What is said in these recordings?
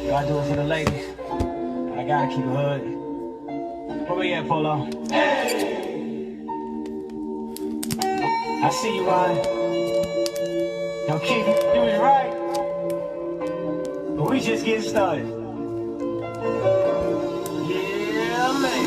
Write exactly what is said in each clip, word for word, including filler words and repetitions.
Gotta do it for the ladies. I gotta keep it hood. Where we at, Polo? I see you, Ryan. Yo, Keith, you was right. But we just getting started. Yeah, man.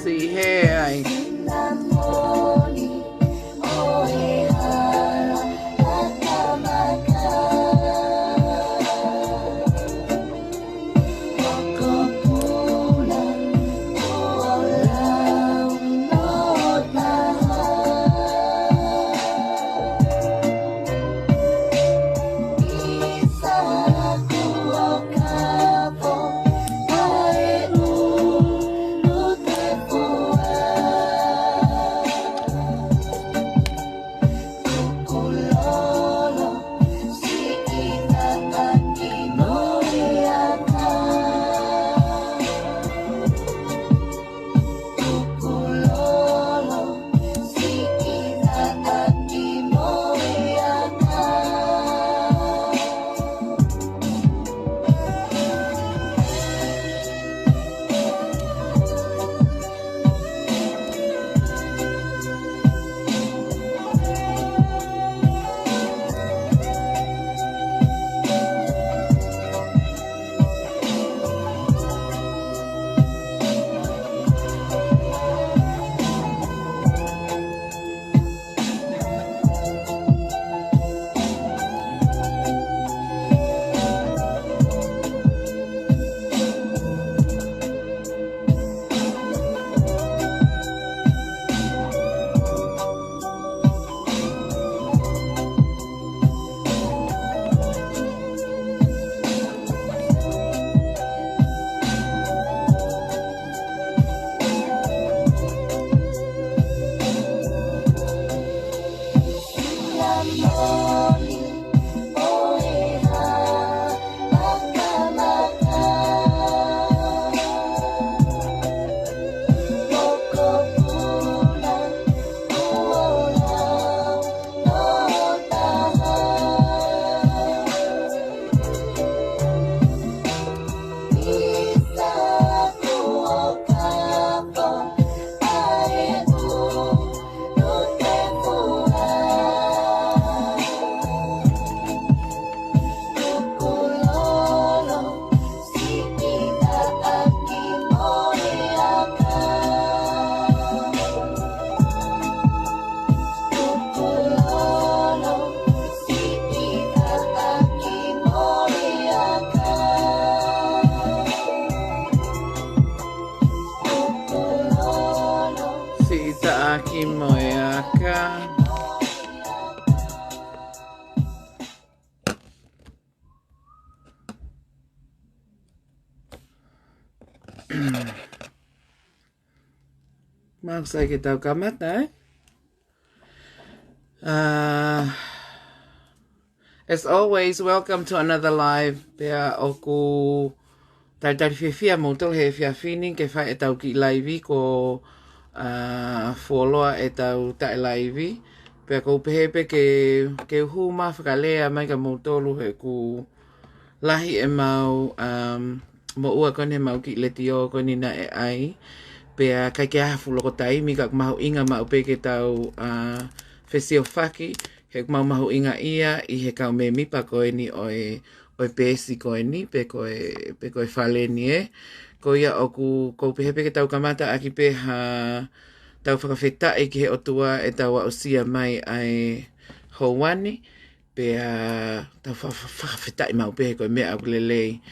Siʻi hē ai. Mau sai ke tau kamata, ē? Uh, as always, welcome to another live. Pea ʻoku talitali fiefia moutolu he efiafi ni ke fai ʻetau kiʻi laivi ko, uh, fuoloa ʻetau taʻe laivi. Pea ʻoku ou pehē pē ke, ke u hū mai ʻo fakalea mai kia moutolu he ʻoku lahi ʻemau, um, moʻua ko eni he mau kiʻi letiō ko eni naʻe ʻai. Pea ʻikai ke ʻi ai ha fuʻu loko taimi ka ʻoku mahuʻinga maʻu pē ke tau, uh, fesiofaki, he ʻoku mau mahuʻingaʻia ʻi he kau mēmipa ko eni ʻo e, ʻo e peesi ko eni, pe ko e, pe ko e fale ni ē. Ko ia ʻoku, ʻoku ou pehē pē ke tau kamata ʻaki pē ha tau fakafetaʻi ki he ʻOtua ʻetau aʻusia mai ʻa e houa ni. Pea tau fa-, fa-, fakafetaʻi maʻu pē he ko e meʻa ʻoku lelei.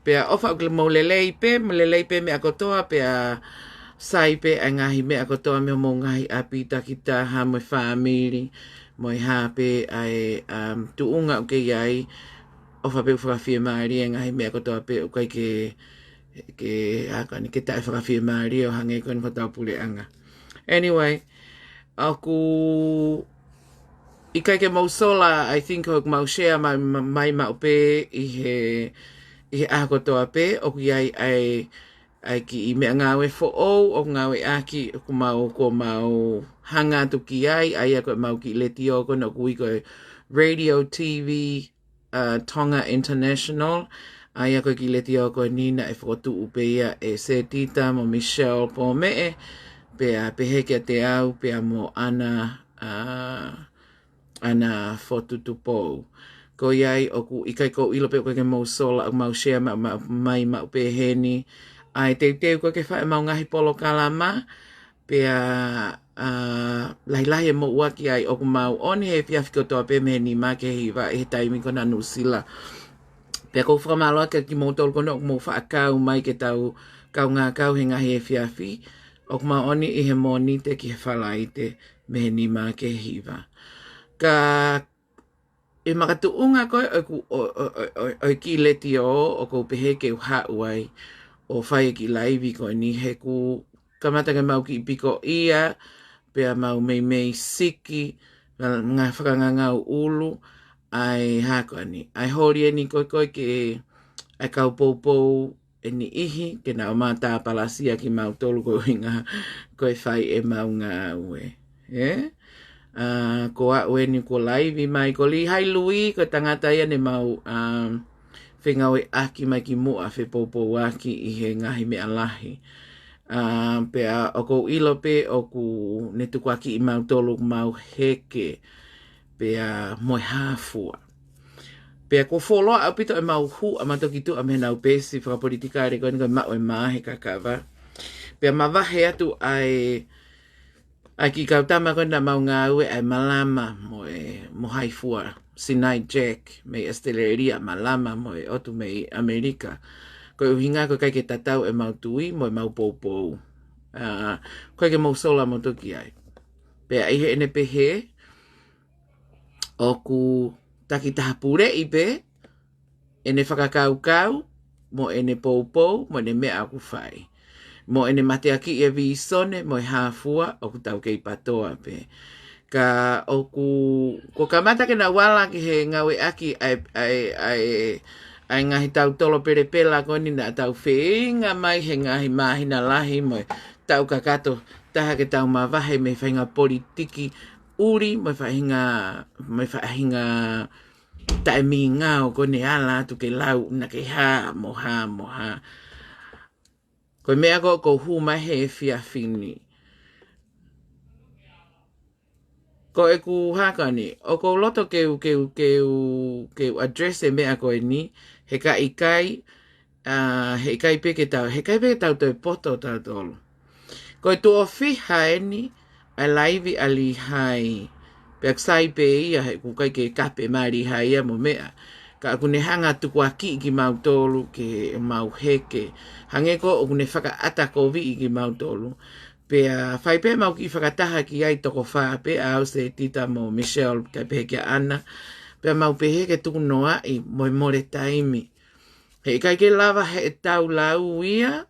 Pea ʻofa ʻoku mau lelei pē, mau lelei pē meʻa kotoa, pea sai pē ʻa e ngaahi meʻa kotoa mei homou ngaahi ʻapi, takitaha mo e fāmili, mo e hā pē ʻa e, um, tuʻunga ʻoku ke ʻi ai, ʻofa pē ʻoku fakafiemālie e ngaahi meʻa kotoa pē ʻoku ʻikai ke, ke, ʻa ko eni ke taʻefakafiemālie ʻo hangē ko eni ko hotau puleʻanga. Anyway, ʻoku ʻikai ke mau sola, I think ʻoku mau share mai, mai maʻu pē ʻi he, ʻi he ʻaho kotoa pē, ʻoku ʻi ai ʻa e, ʻa e kiʻi meʻangāue foʻou, ʻoku ngāueʻaki, ʻoku mau, ʻoku mau hanga atu ki ai, ʻa ia ko e mau kiʻi letiō ko ena ʻoku ui ko e Radio T V, uh, Tonga International, ʻa ia ko e kiʻi letiō ko eni naʻe fokotuʻu pē ia ʻe Setita mo Michelle Pōmeʻe, pea pehē kiate au, pea mo ʻAna, uh, ʻAna Fotu Tupou. Ko ia ai ʻoku ʻikai ke u ʻilo pe ʻoku ʻikai ke mau sola, ʻoku mau share ma-, ma-, mai maʻu pē heni ʻa e teuteu ko ē ke fai ʻemau ngaahi polokalama, pea, uh, lahilahi e moʻua ki ai ʻoku mau ʻoni he efiafi kotoa pē mei he nima ki he hiva ʻi he taimi ko ena Nuʻusila. Pea ʻoku ou fakamālō atu kia kimoutolu ko ena ʻoku mou faʻa kau mai ke tau kaungā kau he ngaahi efiafi. ʻOku mau ʻoni ʻi he Mōnite ki he Falaite mei he nima ki he hiva. Ka ʻi he makatuʻunga ko ē ʻo e ku-, ʻo, ʻo, ʻo, ʻo, ʻo e kiʻi letiō ʻoku ou pehē ke u haʻu ai ʻo fai e kiʻi laivi ko eni he ʻoku kamata ke mau kiʻi pikoʻia, pea mau meimei siki, ngā, ngā fakangangau ʻulu, ʻa e hā ko eni, ʻa e holi eni ko ē ko ē ke, ʻa e kau poupou ʻe niʻihi, ke nau mātāpalasia kimautolu ko e ʻuhinga ko e fai ʻemau ngāue. Ē? Uh, ko aʻu eni kuo laivi mai, ko Lihai Lui, ko e tangata ia ne mau, um, fengāueʻaki mai kimuʻa fepoupouaki ʻi he ngaahi meʻa lahi. Uh, pea ʻoku ou ʻilo pē ʻoku ne tukuakiʻi mautolu ʻoku mau heke, pea mo e hā fua. Pea ʻoku fuoloa ʻaupito ʻemau hū ʻa mautolu ki tuʻa mei heʻenau peesi fakapolitikale ko eni ko e maʻu e mā he kakava. Pea mavahe atu ʻa e, ʻa e kiʻi kau tama ko ena mau ngāue ʻa e Malama mo e, mo hai fua, Sinai Jack mei ʻAositelēlia, Malama mo e ʻOtu mei ʻAmelika. Ko e ʻuhinga ko e ʻikai ke tatau ʻemau tui mo ʻemau poupou. Uh, ʻoku ʻikai ke mau sola mautolu ki ai. Pea ʻi heʻene pehē, ʻoku takitaha puleʻi pē ʻene fakakaukau, mo ʻene poupou, mo ʻene meʻa ʻoku fai. Mo ʻene mateakiʻi e vīsone, mo e hā fua ʻoku tau kei patoa pē. Ka ʻoku, kuo kamata ke nau ala ki he ngāueʻaki ʻa e, ʻa e, ʻa e, ʻa e ngaahi tautolo pelepela ko eni naʻa tau feinga mai he ngaahi māhina lahi mo e taʻu kakato taha ke tau mavahe mei he faʻahinga politiki ʻuli, mo e faʻahinga, mo e faʻahinga taʻemingao ko eni ala atu ke lau naʻa ke hā, mo hā, mo hā. Ko e meʻa ko ē ʻoku ou hū mai he efiafi ni. Ko ʻeku hā ko eni, ʻoku ou loto ke u, ke u, ke u, ke u address e meʻa ko eni, he ka ʻikai, uh, he ʻikai pē ke tau, he ʻikai pē ke tau toe poto tautolu. Ko e tuʻo fiha eni ʻa e laivi ʻa Lihai. Pea ʻoku sai pē ia he ʻoku ʻikai ke kape mai Lihai ia mo meʻa. Ka ʻoku ne hanga tukuakiʻi kimautolu ke mau heke. Hangē ko ē ʻoku ne fakaʻatakoviʻi kimautolu. Pea fai pē mau kiʻi fakataha ki ai toko fā pē, au, Setita mo Michelle, kae pehē kia ʻAna. Pea mau pehē ke tuku noaʻi mo e mole taimi. He ʻikai ke lava heʻetau lau ia,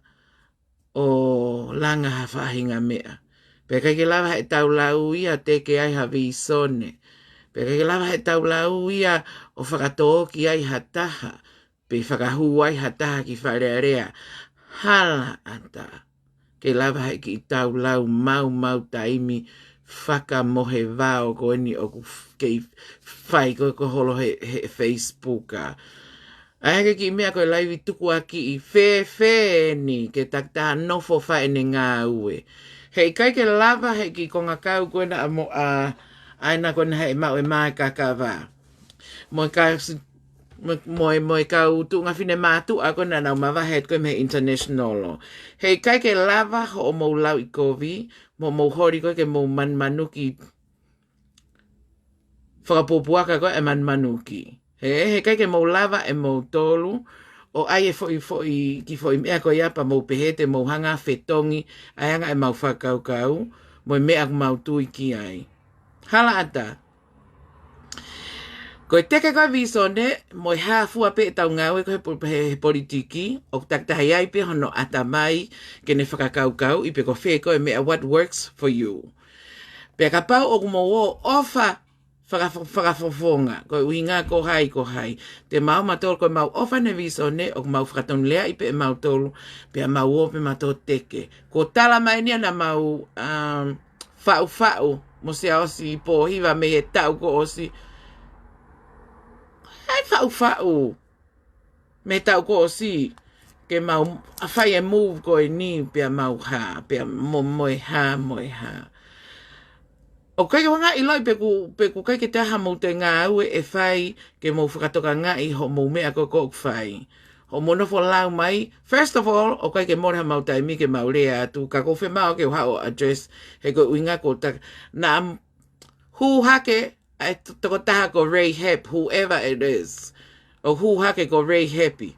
ʻo langa ha faʻahinga meʻa. Pea ʻikai ke lava heʻetau lau ia ʻo teke ai ha vīsone. Pea ʻikai ke lava heʻetau lau ia ʻo fakatōki ai ha taha, pe fakahū ai ha taha ki Fale Alea. Hala ʻatā ke lava heʻetau lau maumau taimi fakamohe vao ko eni ʻoku f-, kei fai ko ē ko holo he, he Facebook ā. ʻA ia ko e kiʻi meʻa ko e laivi tukuakiʻi fēfē eni ke takitaha nofo fai ʻene ngāue. Heʻikai ke lava he kiʻi konga kau ko ena ʻa mo-, ʻa, ʻa ena ko ena he maʻu e mā e kakava. Mo e ka-, mo, mo e, mo e kau tuʻunga fine mātuʻa ko ena naʻa nau mavahe ko ē mei he international. Heʻikai ke lava hoʻomou lauʻikovi, mo mou holi ko ē ke mou manumanuki fakapuapuaka ko ē e manumanuki. He, heʻikai ke mou lava ʻe moutolu ʻo ʻai e foʻi, foʻi, kiʻi foʻi meʻa ko ia pea mou pehē te mou hanga ʻo fetongi ʻa e anga ʻemau fakakaukau mo e meʻa ʻoku mau tui ki ai. Hala ʻatā. Ko e teke ko ē vīsone, mo e hā fua pē ʻetau ngāue ko ē he po-, he, he politiki, ʻoku takitaha ʻi ai pē hono ʻatamai ke ne fakakaukauʻi pe ko fē ko ē e meʻa what works for you. Pea kapau ʻoku mou ō ʻo faka-, faka-, fakafofonga, ko e ʻuhinga ko hai, ko hai. Te mau mautolu ko ʻemau ʻofa ʻene vīsone, ʻoku mau fakatonuleaʻi pē ʻe mautolu, pea mau ō pē mautolu ʻo teke. Kuo tala mai eni ʻa ʻemau, um, faʻufaʻu mo Siaosi Pōhiva mei he taʻu kuo ʻosi. ʻAi faʻufaʻu mei he taʻu kuo ʻosi ke mau fai e move ko eni pea mau hā, pea mo, mo e hā, mo e hā. ʻOku ʻikai ke u hanga ʻo ʻiloʻi pe ʻoku, pe ʻoku ʻikai ke toe ʻi ai haʻamou toe ngāue ʻe fai ke mou fakatokangaʻi hoʻomou meʻa ko ē ʻoku fai. Hoʻomou nofo lau mai, first of all, ʻoku ʻikai ke mole haʻamau taimi ke mau lea atu, ka ʻoku ou fiemaʻu ke u haʻu ʻo address, he ko e ʻuhinga ko e ta-, naʻa hū hake ʻa e to-, tokotaha ko Ray Hepp, whoever it is, ʻo hū hake ko Ray Heppy.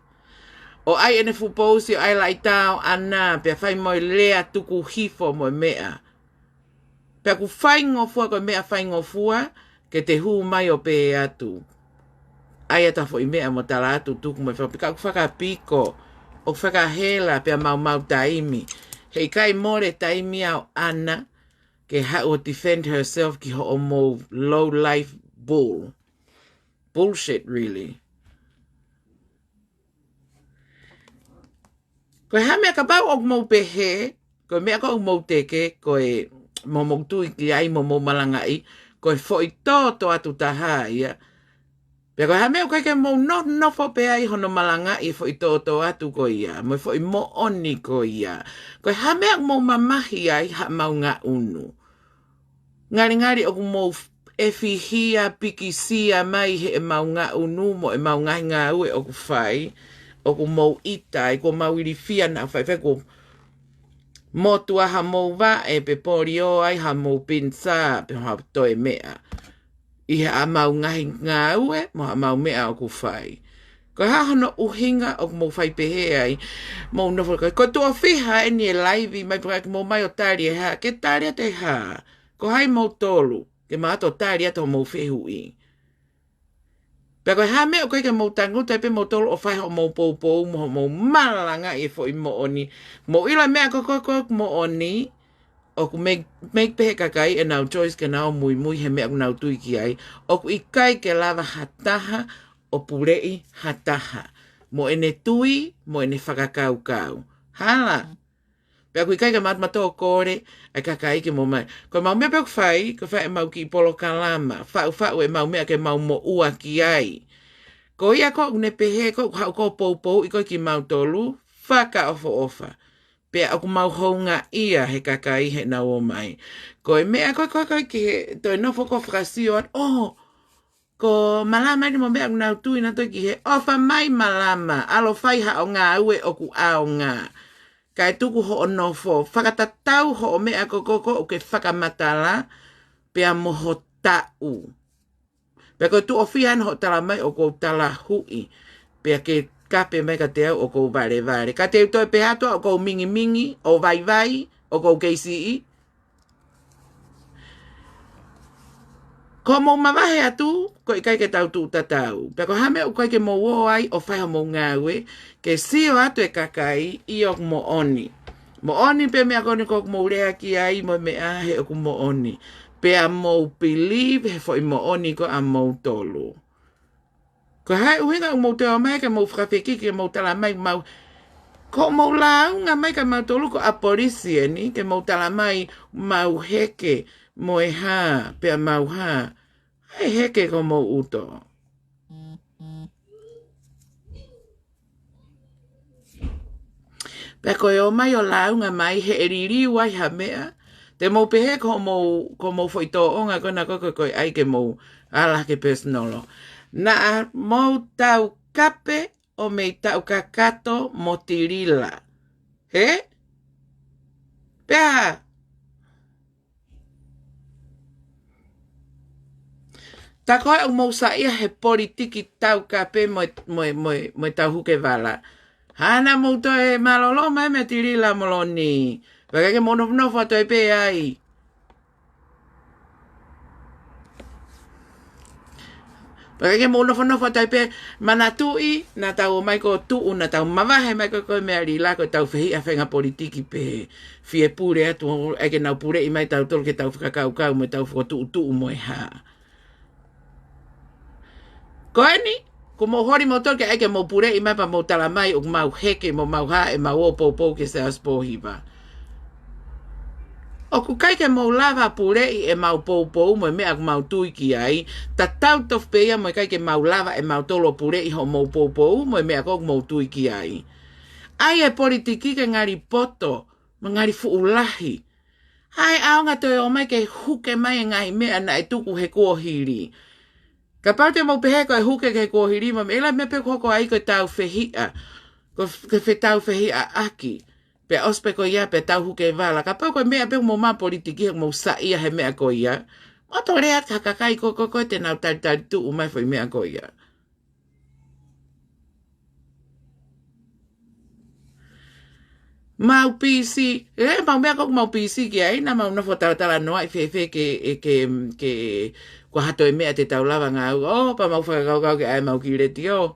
ʻO ʻai ʻene fuʻu pousi, ʻo ʻai laʻitao ʻana, pea fai mo e lea tuku hifo mo e meʻa. Pea ʻoku faingofua ko e meʻa faingofua ke te hū mai ʻo pehē atu, ʻai atu ha foʻi meʻa mo tala atu tuku mo e faka-, pea ʻoku fakapiko, ʻoku fakahela pea maumau taimi. Heʻikai mole taimi ia ʻo ʻana ke haʻu ʻo defend herself ki hoʻomou low life bull. Bullshit, really. Ko e hā e meʻa kapau ʻoku mou pehē, ko e meʻa ko ē ʻoku mou teke, ko e mo mou tui ki ai, mo mou malangaʻi, ko e foʻi tōtōatu taha ia. Pea ko e hā e meʻa ʻoku ʻikai ke mou no-, nofo pē ai hono malangaʻi e foʻi tōtōatu ko ia, mo e foʻi moʻoni ko ia. Ko e hā e meʻa ʻoku mou mamahi ai haʻamau ngaʻunu. Ngalingali ʻoku mou f-, ʻefihia, pikisia mai heʻemau ngaʻunu mo ʻemau ngaahi ngāue ʻoku fai, ʻoku mou ʻita ai, kuo mau ilifia naʻa faifai kuo motuʻa hamou vaʻe pe polio ai hamou pinisā pe ha toe meʻa ʻi haʻamau ngaahi ngāue mo haʻamau meʻa ʻoku fai. Ko e hā hono ʻuhinga ʻoku mou fai pehē ai, mou nofo ko, ko e tuʻo fiha eni e laivi mai pea ʻoku mou ō mai ʻo tali e hā, ke tali atu e hā, ko hai moutolu ke mau ō atu ʻo tali atu hoʻomou fehuʻi. Pea ko e hā e meʻa ʻoku ʻikai ke mou tangutu ai pē moutolu ʻo fai hoʻomou poupou mo hoʻomou malangaʻi e foʻi moʻoni. Mou ʻilo e meʻa ko ē ko ē ʻoku moʻoni, ʻoku make, make pē ʻe he kakai ʻenau choice ke nau muimui he meʻa ʻoku nau tui ki ai. ʻOku ʻikai ke lava ha taha ʻo puleʻi ha taha mo ʻene tui, mo ʻene fakakaukau. Hala. Pea ʻoku ʻikai ke maumau ʻo kole ʻa e kakai ke mou ō mai. Ko ʻemau meʻa pē ʻoku fai, ko e fai ʻemau kiʻi polokalama, faʻufaʻu ʻemau meʻa ke mau moʻua ki ai. Ko ia ko ē ʻoku ne pehē ko ē ʻoku haʻu ko ē ʻo poupouʻi ko ē kimautolu, fakaʻofoʻofa. Pea ʻoku mau houngaʻia he kakai heʻenau ō mai. Ko e meʻa ko ē ko ē ko ē ki he toe nofo ko ē ʻo fakasio atu, ʻō, ko Malama eni mo e meʻa ʻoku nau tui nautolu ki he, ʻofa mai Malama, ʻalu ʻo fai haʻo ngāue ʻoku ʻaonga. Kae tuku hoʻo nofo, fakatatau hoʻo meʻa ko ē ko ē ʻoku ke fakamatala, pea mo ho taʻu. Pea ko e tuʻo fiha eni hoʻo tala mai ʻoku ou talahuʻi, pea ke kape mai kiate au ʻoku ou valevale. Ka te u toe pehē atu ʻoku ou mingimingi, ʻo vaivai, ʻoku ou kei siʻi. Ko hoʻomou mavahe atu, ko e ʻikai ke tau tuʻu tatau. Pea ko e hā e meʻa ʻoku ʻikai ke mou ō ai ʻo fai hoʻomou ngāue, ke sio atu e kakai ʻoku moʻoni. Moʻoni pē meʻa ko eni ʻoku mou lea ki ai mo e meʻa he ʻoku moʻoni. Pea mou believe he foʻi moʻoni ko ē ʻamoutolu. Ko e hā e ʻuhinga ʻoku mou toe ō mai ke mou fakafekiki ke mou tala mai mau. Ko mou lāunga mai kia mautolu ko e abolitioni ke mou tala mai mau heke mo e hā pea mau hā. ʻAi heke ko mou ʻuto. Pea ko e ō mai ʻo lāunga mai he ʻe liliu ai ha meʻa. Te mou pehē ko mou, ko mou foʻi tōʻonga ko ena ko e, ko e, ko e ʻai ke mou ala ke personal. Naʻa mou taukape ʻo mei taʻu kakato mo Tilila. Hē? Pea tā ko ē ʻoku mou saiʻia he politiki taukape mo e, mo e, mo e, mo e tauhuke vala. Hana mou toe mālōlō mai meia Tilila Moloni. Pea ʻikai ke mou nofonofo atu ai pē ai. Pea ʻikai ke mou nofonofo atu ai pē, manatuʻi, naʻa tau ō mai ko e tuʻu, naʻa tau mavahe mai ko e, ko e meʻa Lila ko e tau fehiʻa feinga politiki pē. Fie pule atu, ʻai ke nau puleʻi mai tautolu ke tau fakakaukau mo e tau fokotuʻutuʻu mo e hā. Ko eni, ko mou holi moutolu ke ʻai ke mou puleʻi mai pea mou tala mai ʻoku mau heke mo mau hā ʻemau ō poupou kia Siaosi Pōhiva. ʻOku ʻikai ke mou lava puleʻi ʻemau poupou mo e meʻa ʻoku mau tui ki ai, tatau tofu pē ia mo e ʻikai ke mau lava ʻe mautolu ʻo puleʻi hoʻomou poupou mo e meʻa ʻoku mou tui ki ai. ʻAi e politiki ke ngali poto, mo ngali fuʻu lahi. ʻAi ʻaonga toe ō mai ke huke mai e ngaahi meʻa naʻe tuku he kuohili. Kapau te mou pehē ko e huke ki he kuohili, mo e meʻa ʻe ʻila meʻa pē ʻoku hoko ai ko e tau fehiʻa. Ko e f-, ko e fetau fehiʻaʻaki. Pea ʻosi pē ko ia, pea tau huke vala. Kapau ko e meʻa pē ʻoku mou maʻu politiki, he ʻoku mou saiʻia he meʻa ko ia. Mou toe lea ki he kakai ko, ko, ko ē te nau talitali tuʻu mai foʻi meʻa ko ia. Mau pisi, ʻe, mau meʻa ko ē ʻoku mau pisi ki ai, naʻa mau nofo talatalanoaʻi fēfē ke, ʻe, ke, ke, ko e hā toe meʻa te tau lava ngāue, ʻo, pea mau fakakaukau ke ʻai mau ki letiō.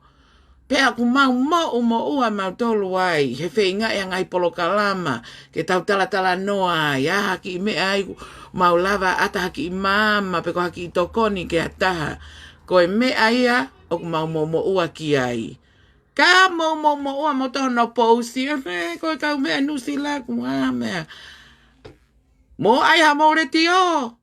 Pea ʻoku mau moʻumoʻua mautolu ai, he feinga ʻa e ngaahi polokalama, ke tau talatalanoa ai, ʻa ha kiʻi meʻa ai, ʻoku mau lava ʻata ha kiʻi maama, pe ko ha kiʻi tokoni ki ha taha. Ko e meʻa ia, ʻoku mau moʻumoʻua ki ai. Ka mou moʻumoʻua mo hono pousi, ʻe, ko e kau meʻa Nuʻusila ʻoku hā meʻa. Mou ʻai haʻamou letiō,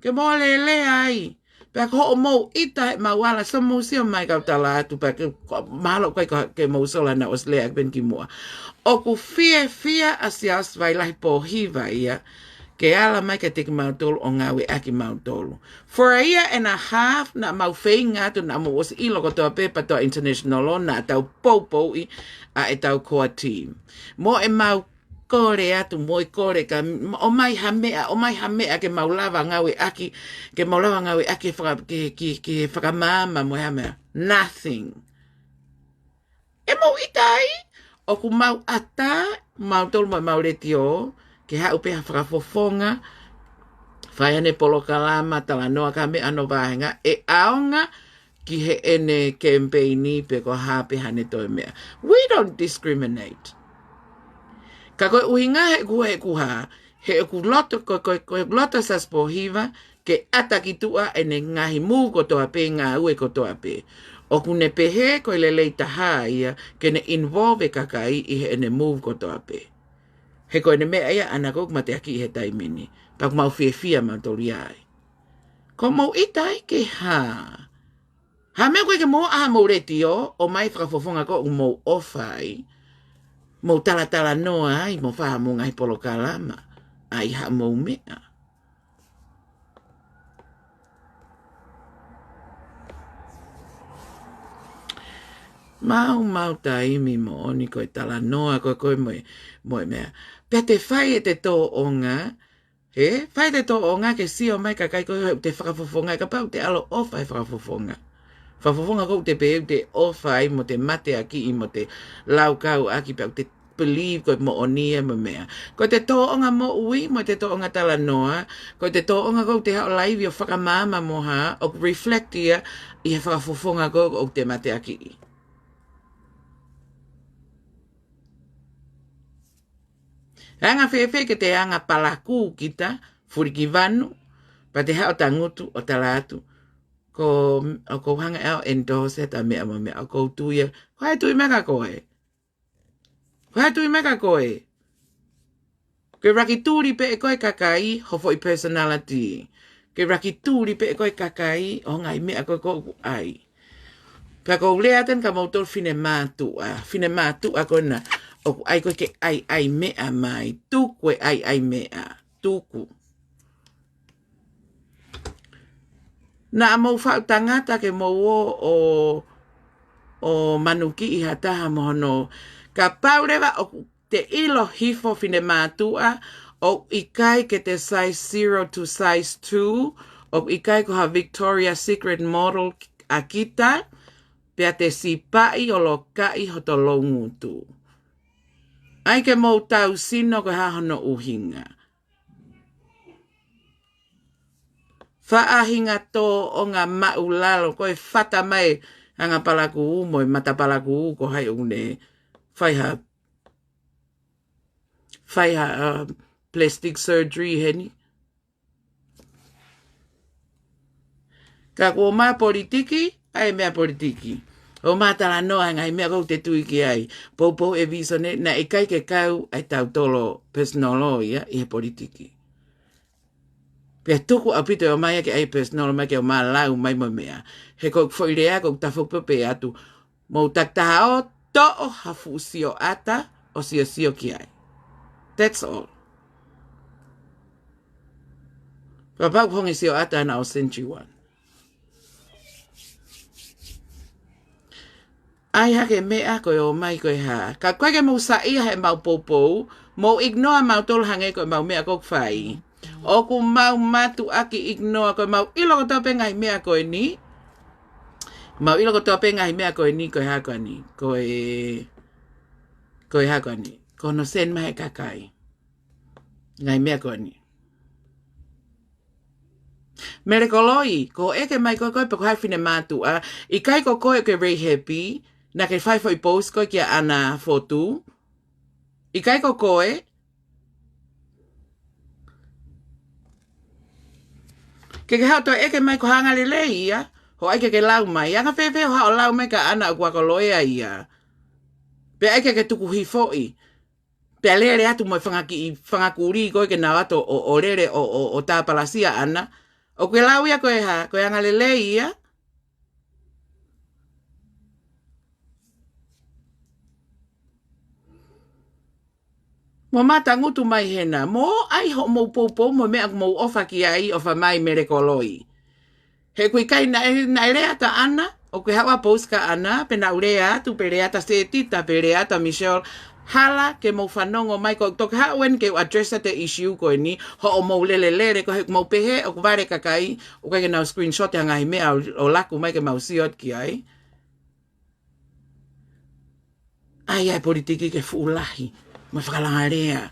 ke mou lele ai. Pea ko hoʻomou ʻita heʻemau ala, so mou sio mai kau tala atu, pea ke, ko, mahalo ʻoku ʻikai ko, ke mou sola naʻa ʻosi lea ʻaki pē eni kimuʻa. ʻOku fiefia ʻa Siaosi Vailahi Pōhiva ia, ke ala mai kiate kimautolu ʻo ngāueʻaki mautolu. For a year and a half, naʻa mau feinga atu, naʻa mou ʻosi ʻilo kotoa pē, PTOA International ʻo naʻa tau poupouʻi ʻa ʻetau core team. Mo ʻemau kole atu, mo e kole ka, ʻomai ha meʻa, ʻomai ha meʻa ke mau lava ngāueʻaki, ke mau lava ngāueʻaki faka-, ke, ke, ke fakamaama mo e ha meʻa. Nothing. ʻE mou ʻita ai, ʻoku mau ʻatā, mautolu mo ʻemau letiō, ke haʻu pē ha fakafofonga, fai haʻane polokalama, talanoa ki ha meʻa ʻa hono vāhenga, ʻe ʻaonga ki heʻene kemipeini pe ko e hā pē haʻane toe meʻa. We don't discriminate. Ka ko e ʻuhinga he ʻoku, he ʻoku hā, he ʻoku loto, ko, ko, ko e loto ʻa Siaosi Pōhiva, ke ʻata ki tuʻa ʻene ngaahi move kotoa pē, ngāue kotoa pē. ʻOku ne pehē ko e lelei taha ia ke ne involve e kakai ʻi heʻene move kotoa pē. He ko ʻene meʻa ia ʻaʻana ʻoku mateakiʻi he taimi ni. Pea ʻoku mau fiefia mautolu ai. Ko mou ʻita ai ke hā. Ha meʻa ko ē ke mou ʻā mou letiō, ʻomai fakafofonga ko ē ʻoku mou ʻofa ai. Mou talatalanoa ai, mou fai haʻamou ngaahi polokalama. ʻAi haʻamou meʻa. Maumau taimi moʻoni ko e talanoa, ko e, ko e mo e, mo e meʻa. Pea te fai ʻete tōʻonga, he, fai ʻete tōʻonga ke sio mai kakai ko ē te fakafofonga, kapau te ʻaloʻofa he fakafofonga. Fakafofonga ko ē te pehē te ʻofa ai mo te mateakiʻi mo te laukau ʻaki pea te believe ko e moʻoni ia mo e meʻa. Ko ʻete tōʻonga moʻui, mo ʻete tōʻonga talanoa, ko ʻete tōʻonga ko ē te haʻu ʻo laivi ʻo fakamaama mo ha, ʻoku reflect ia ʻi he fakafofonga ko ē ʻoku te mateakiʻi. Anga fēfē ke te anga palakū kita, fulikivanu, pea te haʻu ʻo tangutu ʻo tala atu, ko, ʻoku ou hanga ʻe au ʻo endorse ʻeta meʻa mo e meʻa, ʻoku ou tui ia, ko e tui meʻa kia koe. Ko e tui meʻa kia koe. Ke laki tuli pē ʻe koe kakai, ho foʻi personality. Ke laki tuli pē ʻe koe kakai, ʻo e ngaahi meʻa ko ē ʻoku ʻai. Pea ʻoku ou lea atu eni kia moutolu finemātuʻa, finemātuʻa ko ena, ʻoku ʻai koe ke ʻai, ʻai meʻa mai, tuku e ʻai, ʻai meʻa, tuku. Naʻa mou faʻu tangata ke mou ō ʻo, ʻo manukiʻi ha taha mo hono. Kapau leva ʻoku te ʻilo hifo finemātuʻa, ʻoku ʻikai ke te size zero to size two, ʻoku ʻikai ko ha Victoria's Secret model ʻa kita, pea te sipaʻi ʻo lokaʻi hoto loungutu. ʻAi ke mou tau sino ko e hā hono ʻuhinga. Faʻahinga tōʻonga maʻulalo, ko e fata mai anga palakū mo e mata palakū, ko hai ʻoku ne fai ha, fai ha, uh, plastic surgery heni. Ka kuo mā politiki, ʻai meʻa politiki. ʻO mā talanoa ngaahi meʻa ʻoku te tui ki ai. Poupou e visone, naʻe ʻikai ke kau ʻa e tautolo personal ia ʻi he politiki. Pea tuku ʻaupito ʻo mai ke ʻai personal mai ke ʻo mā lau mai mo e meʻa. He ko e foʻi lea ko e tafoki pē atu. Mou takitaha ʻo toʻo ha fuʻu sioʻata ʻo siosio ki ai. That's all. Kapau ko e sioʻata ʻana ʻo send you one. ʻAi hake meʻa ko e ō mai ko e hā. Ka ʻoku ʻikai ke mou saiʻia he ʻemau poupou, mou ignore mautolu hangē ko ʻemau meʻa ʻoku fai. ʻOku mau mātuʻaki ignore ko ʻemau ʻilo kotoa pē ngaahi meʻa ko eni. Mau ʻilo kotoa pē ngaahi meʻa ko eni, ko e hā ko eni. Ko e, ko e hā ko eni. Ko hono send mai he kakai. Ngaahi meʻa ko eni. Mele Koloi, ko e ʻeke mai ko koe pe ko hai finemātuʻa, ʻikai ko koe ke very happy, naʻa ke fai foʻi post ko ē kia ʻAna Fotu. ʻIkai ko koe, ke ke haʻu ʻo ʻeke mai ko e hā ʻanga lelei ia, hoʻo ʻai ke ke lau mai, anga fēfē hoʻo haʻu ʻo lau mai kia ʻAna ʻoku ako loea ia. Pea ʻai ke ke tuku hifoʻi. Pea lele atu mo e fanga kiʻi, fanga kulī ko ē ke nau ō atu ʻo, ʻo lele ʻo, ʻo, ʻo tāpalasia ʻAna. ʻOku ke lau ia ko e hā, ko e anga lelei ia. Mou mā tangutu mai hena. Mou ʻai hoʻomou poupou mo e meʻa ʻoku mou ʻofa ki ai, ʻofa mai Mele Koloi. He ʻoku ʻikai naʻe, naʻe lea atu ʻa ʻAna, ʻoku ke haʻu ʻo post kia ʻAna, pe naʻa ku lea atu, pe lea atu ʻa Setita, pe lea atu ʻa Michelle, hala ke mou fanongo mai ko e toki haʻu eni ke u address ʻa e issue ko eni, hoʻomou lele lele, ko e ʻoku mou pehē, ʻoku vale kakai, ʻoku ʻikai ke nau screenshot ʻa e ngaahi meʻa ʻo, ʻo laku mai ke mau sio atu ki ai. ʻAi ʻa e politiki ke fuʻu lahi, mo e fakalangalea.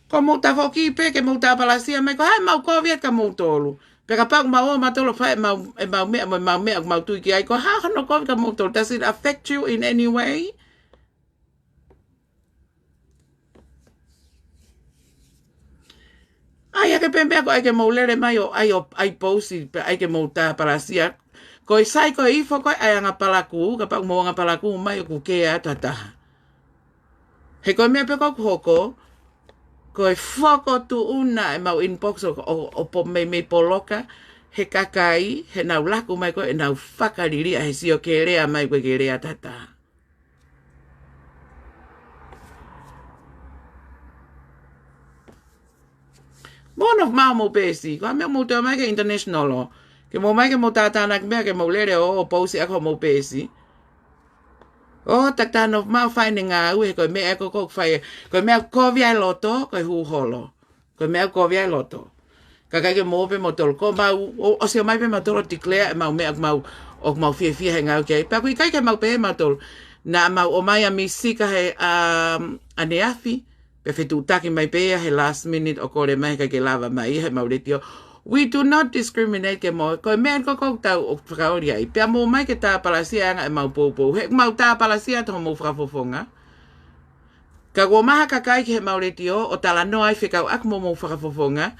Ko mou tafoki pē ke mou tāpalasia mai, ko hai mau kovi atu kia moutolu. Pea kapau ʻoku mau ō mautolu ʻo fai ʻemau, ʻemau meʻa, mo ʻemau meʻa, ʻoku mau tui ki ai, ko e hā hono kovi kia moutolu. Does it affect you in any way? ʻAi hake pē meʻa ko ē ke mou lele mai ʻo ʻai ʻo ʻai post, pea ʻai ke mou tāpalasia. Ko e sai ko e ifo ko ē ʻa e anga palakū, kapau ʻoku mou anga palakū mai ʻoku kē atu ha taha. He ko e meʻa pē ʻoku hoko, ko e fokotuʻuna ʻemau inbox ʻo, ʻo, ʻo po-, meimei poloka, he kakai, he nau laku mai ko ē ʻenau fakaliliʻa he sio ke lea mai ko ē ke lea atu ha taha. Mo hono maʻu homou peesi, ko e meʻa mou toe ō mai ki he international ʻo. Ke mou ō mai ke mou tātānaki meʻa ke mou lele ʻo, ʻo post ʻaki homou peesi. ʻO, takitaha nofo maʻu fai ʻene ngāue, he ko e meʻa ʻoku ou fai, ko e meʻa ʻoku kovi ai e loto, ko e hū holo. Ko e meʻa ʻoku kovi ai e loto. Ka ʻikai ke mou ō pē moutolu ko mau, ʻo, ʻosi ō mai pē mautolu ʻo declare ʻemau meʻa ʻoku mau, ʻoku mau fiefia he ngāue ki ai. Pea ʻoku ʻikai ke mau pehē mautolu. Naʻa mau ō mai ʻa Misika he, um, ʻaneafi, pea fetuʻutaki mai pē ia he last minute ʻo kole mai he ʻikai ke lava mai ia heʻemau letiō. We do not discriminate ke mo, ko e meʻa ko ē ʻoku tau ō fakaoli ai. Pea mou ō mai ke tāpalasia ʻa e anga ʻemau poupou. He mau tāpalasia atu homou fakafofonga. Ka kuo maha kakai ki he mau letiō ʻo talanoa ai fekauʻaki mo homou fakafofonga.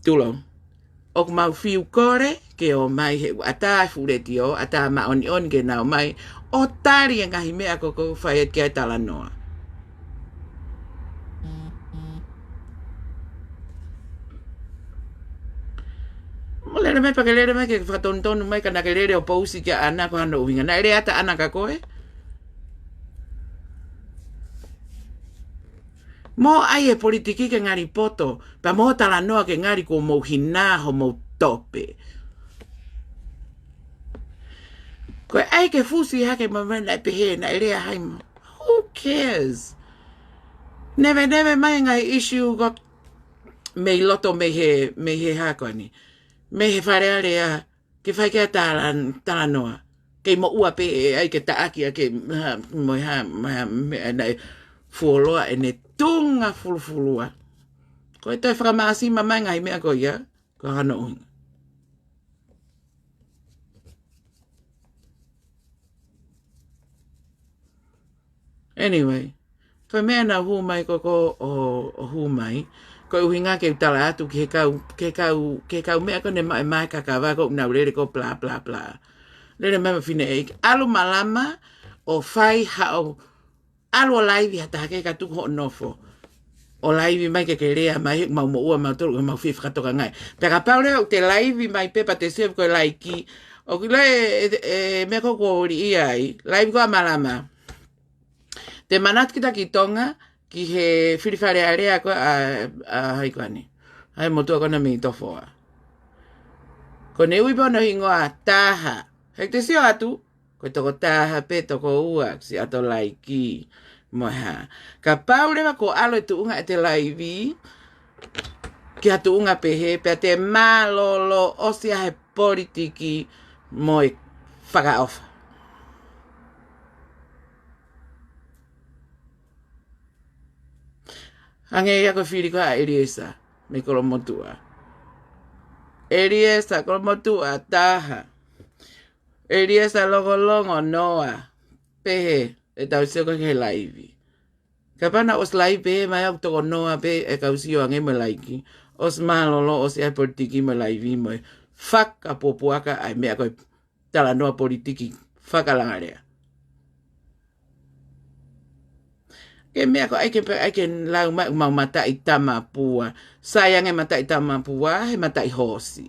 Tulou. ʻOku mau fiu kole ke ō mai he ʻoku ʻatā e fuʻu letiō, ʻatā māʻoniʻoni ke nau ō mai ʻo tali e ngaahi meʻa ko ē ʻoku fai atu ki ai e talanoa. Mou lele mai, pea ke lele mai ke fakatonutonu mai ka naʻá ke lele ʻo pousi kia ʻAna ko hono ʻuhinga. Naʻe lea ʻa ʻAna kia koe? Mou ʻai e politiki ke ngali poto, pea mou talanoa ke ngali kuo mou hina homou tope. Ko e ʻai ke fusi hake mai, mai naʻe pehē, naʻe lea hai mo. Who cares? Neveneve mai e ngaahi issue ko ē mei loto, mei he, mei he hā ko eni, mei he Fale Alea, ke fai ki ai e talan-, talanoa. Kei moʻua pē ʻe ʻai ke taʻaki ʻaki e hā, mo e hā, mo e hā, meʻa naʻe fuoloa ʻene tunga fulufulua. Ko e toe fakamāsima mai e ngaahi meʻa ko ia, ko hono ʻuhinga. Anyway, ko e meʻa naʻa ku hū mai ko ē ʻo, ʻo hū mai, ko e ʻuhinga ke u tala atu ki he kau, ki he kau, ki he kau meʻa ko ē ne maʻu e maʻi kakava ko ē ʻoku nau lele ko ē blah, blah, blah. Lele mai mo e fineʻeiki. ʻAlu malama ʻo fai haʻo, ʻalu ʻo laivi ha taha kehe ka tuku hoʻo nofo ʻo laivi mai ke ke lea mai, he ʻoku mau moʻua mautolu, ʻoku mau fie fakatokangaʻi. Pea kapau leva ʻoku te laivi mai pē pea te sio ko e laiki, ʻoku ʻilo e, e, e meʻa ko ē ʻoku ʻi ai, laivi ko ē ʻa malama. Te manatu kita ki Tonga, ki he fili Fale Alea ko ē ʻa, ʻa hai ko eni, ʻa e motuʻa ko ena mei Tofoa. Ko ʻene ui pē hono hingoa Taha. He te sio atu, ko e toko taha pē, toko ua, siʻa ʻato laiki, mo e hā. Kapau leva kuo ʻalu e tuʻunga ʻete laivi ki ha tuʻunga pehē, pea te mālōlō ʻosi ʻa e politiki mo e fakaʻofa. Hangē ia ko e fili ko ē ʻa ʻEliesa mei Kolomotuʻa. ʻEliesa, Kolomotuʻa, Taha. ʻEliesa, Longolongo, Noa. Pehē, ʻetau sio ko ē ki he laivi. Kapau naʻe ʻosi laivi pē, mai ʻoku toko noa pē e kau sio ange mo e laiki. ʻOsi mālōlō ʻosi ʻa e politiki mo e laivi mo e fakapuapuaka ʻa e meʻa ko e talanoa politiki fakalangalea. Ke meʻa ko ē ʻai ke, ʻai ke lau mai ʻoku mau mataʻi tamapua. Sai ange mataʻi tamapua, he mataʻi hoosi.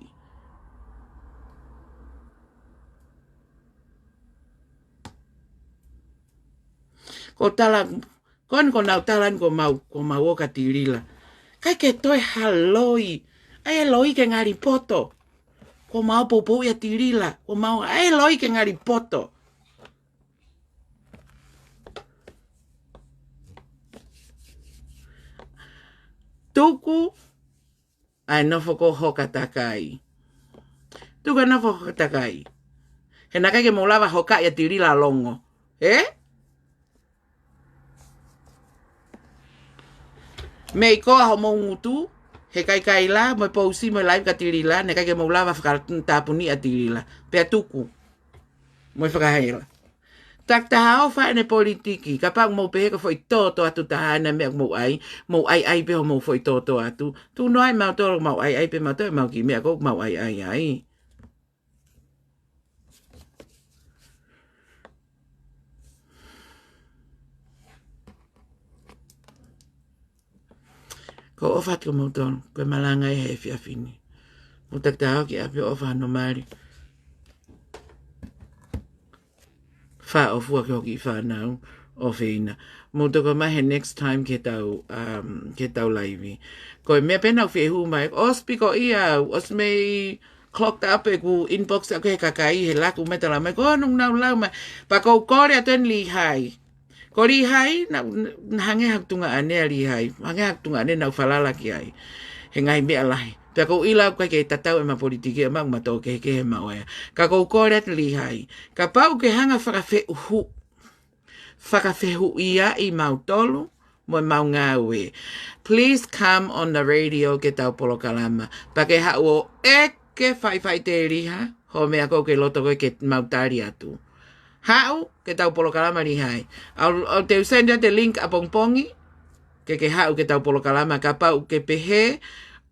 Ko e tala, ko eni ko ʻenau tala eni kuo mau, kuo mau ō kia Tilila. ʻIkai ke toe ha loi. ʻAi e loi ke ngali poto. Kuo mau poupouʻi ʻa Tilila. Kuo mau, ʻai e loi ke ngali poto. Tuku ʻa e nofo ko ē hoka takai. Tuku e nofo hoka takai. He naʻe ʻikai ke mou lava hokaʻi ʻa Tilila ʻo longo. Ē? Mei koa homou ngutu, he kaikaila, mo e pousi, mo e laivi kia Tilila, naʻe ʻikai ke mou lava fakatāpuni ʻa Tilila. Pea tuku. Mo e fakahela. Takitaha ʻofa ʻene politiki, kapau ʻoku mou pehē ko e foʻi tōtōatu taha ʻena meʻa ʻoku mou ʻai, mou ʻaiʻai pē hoʻomou foʻi tōtōatu. Tuku noa ai mautolu, mau ʻaiʻai pē mautolu, mau kiʻi meʻa ko ē ʻoku mau ʻaiʻai ai. Ko e ʻofa atu kia moutolu, ko e malanga ʻi he efiafi ni. Mou takitaha ō ki ʻapi ʻo ʻofa hano mali. Fakaʻofa ki hoʻo kiʻi fānau ʻofeina. Mou toki ō mai he next time ke tau, um, ke tau laivi. Ko e meʻa pē naʻá ku fie hū mai, ʻosi pē ko ia au, ʻosi mei clogged up ʻeku inbox ʻaʻaku he kakai, he laku mai tala mai, ko ē ʻoku nau lau mai. Pea ʻoku ou kole atu eni Lihai. Ko Lihai, naʻa, naʻa hangē ha tuongaʻane ʻa Lihai, hangē ha tuongaʻane naʻá ku falala ki ai he ngaahi meʻa lahi. Pea ʻoku ou ʻilo ʻoku ʻikai ke tatau ʻema politiki, ʻema, ʻema tō kehekehe ʻema ʻoea. Ka ʻoku ou kole atu Lihai, kapau ʻoku ke hanga ʻo fakafehuʻi, fakafehuʻiaʻi mautolu mo ʻemau ngāue, please come on the radio ke tau polokalama. Pea ke haʻu ʻo ʻeke faifai tēliha hoʻo meʻa ko ē ʻoku ke loto ko ē ke mau tali atu. Haʻu ke tau polokalama lihai. ʻOku, ʻoku te u send atu e link ʻapongipongi, ke ke haʻu ke tau polokalama kapau ʻoku ke pehē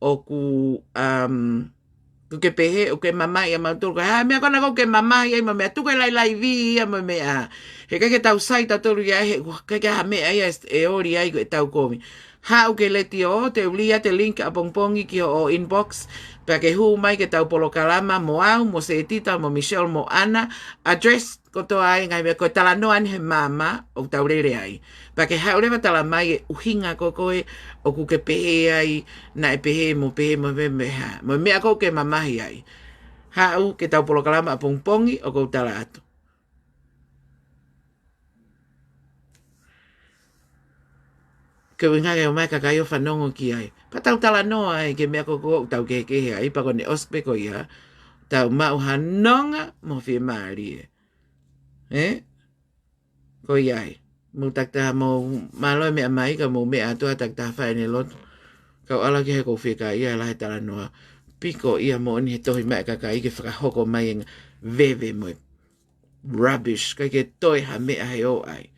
ʻoku, um, ʻoku ke pehē ʻoku ke mamahi ʻia mautolu. Ko e hā e meʻa ko ena ʻoku ke mamahi ai mo e meʻa, tuku e lailai vi ia mo e meʻa. He ʻikai ke tau sai tautolu ia he ʻikai ke ha meʻa ia ʻe ʻoli ai ko e tau kovi. Haʻu ki he letiō, te u lī atu e link ʻapongipongi ki hoʻo inbox, pea ke hū mai ke tau polokalama mo au, mo Setita, mo Michelle, mo ʻAna, address kotoa ai ngaahi meʻa ko e talanoa ni he maama ʻoku tau lele ai. Pea ke haʻu leva tala mai e ʻuhinga ko ē ʻoku ke pehē ai, naʻe pehē mo pehē mo pehē mo e hā. Mo e meʻa ʻoku ke mamahi ai. Haʻu ke tau polokalama ʻapongipongi ʻoku ou tala atu. Ke ʻuhinga ke ʻomai e kakai ʻo fanongo ki ai. Pea tau talanoa ai ki he meʻa ko ē ʻoku tau kehekehe ai, pea ko ʻene ʻosi pē ko ia, tau maʻu ha nonga mo fiemālie. Ē? Ko ia ai. Mou takitaha mou mālō e meʻa mai, ka mou meʻa atu ʻa takitaha fai ʻene lotu. Kau ʻalu ki he ʻoku ou fiekaia lahi e talanoa. Piko ia moʻoni he tohi mai e kakai ke fakahoko mai e ngaahi veve mo e rubbish, ʻikai ke toe ha meʻa he ō ai.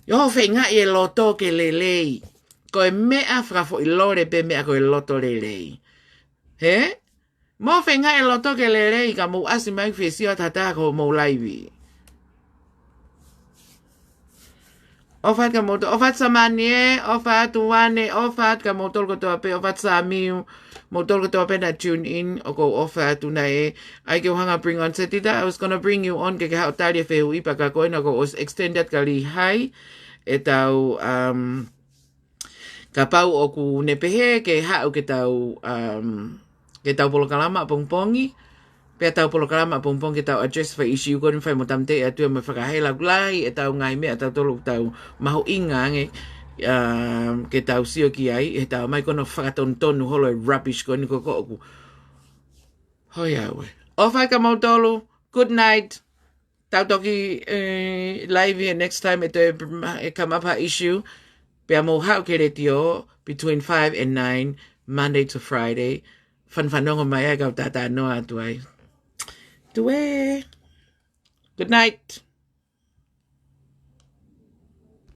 ʻIo, feingaʻi e loto ke lelei. Ko e meʻa fakafoʻilole pē meʻa ko e loto lelei. Hē? Mou feingaʻi e loto ke lelei ka mou ʻasi mai fesiʻi ʻo tatā ko mou laivi. ʻOfa atu kia moutolu, ʻofa atu Samani ē, ʻofa atu Wane, ʻofa atu kia moutolu kotoa pē, ʻofa atu Samiu, moutolu kotoa pē naʻe tune in, ʻoku ou ʻofa atu naʻe ʻai ke u hanga bring on Setita, I was gonna bring you on ke ke haʻu ʻo tali e fehuʻi pea ka ko ena kuo u extend atu kia Lihai, ʻetau, um, kapau ʻoku ne pehē ke haʻu ke tau, um, ke tau polokalama ʻapongipongi, pea tau polokalama ʻapongipongi ke tau address fai issue ko eni fai mo tamate atu ia mo e fakahela ʻoku lahi ʻetau ngaahi meʻa ʻatautolu ʻoku tau mahuʻinga ange, um, ke tau sio ki ai, he tau mai ko ena ʻo fakatonutonu holo e rubbish ko eni ko ē ʻoku. Hoi au ē. ʻOfa kia moutolu. Good night. Tau toki, eh, live here next time ʻe toe, eh, come up ha issue. Pea mou haʻu ki he letiō between five and nine, Monday to Friday. Fanongo mai ai kau talanoa atu ai. Tuē. Good night.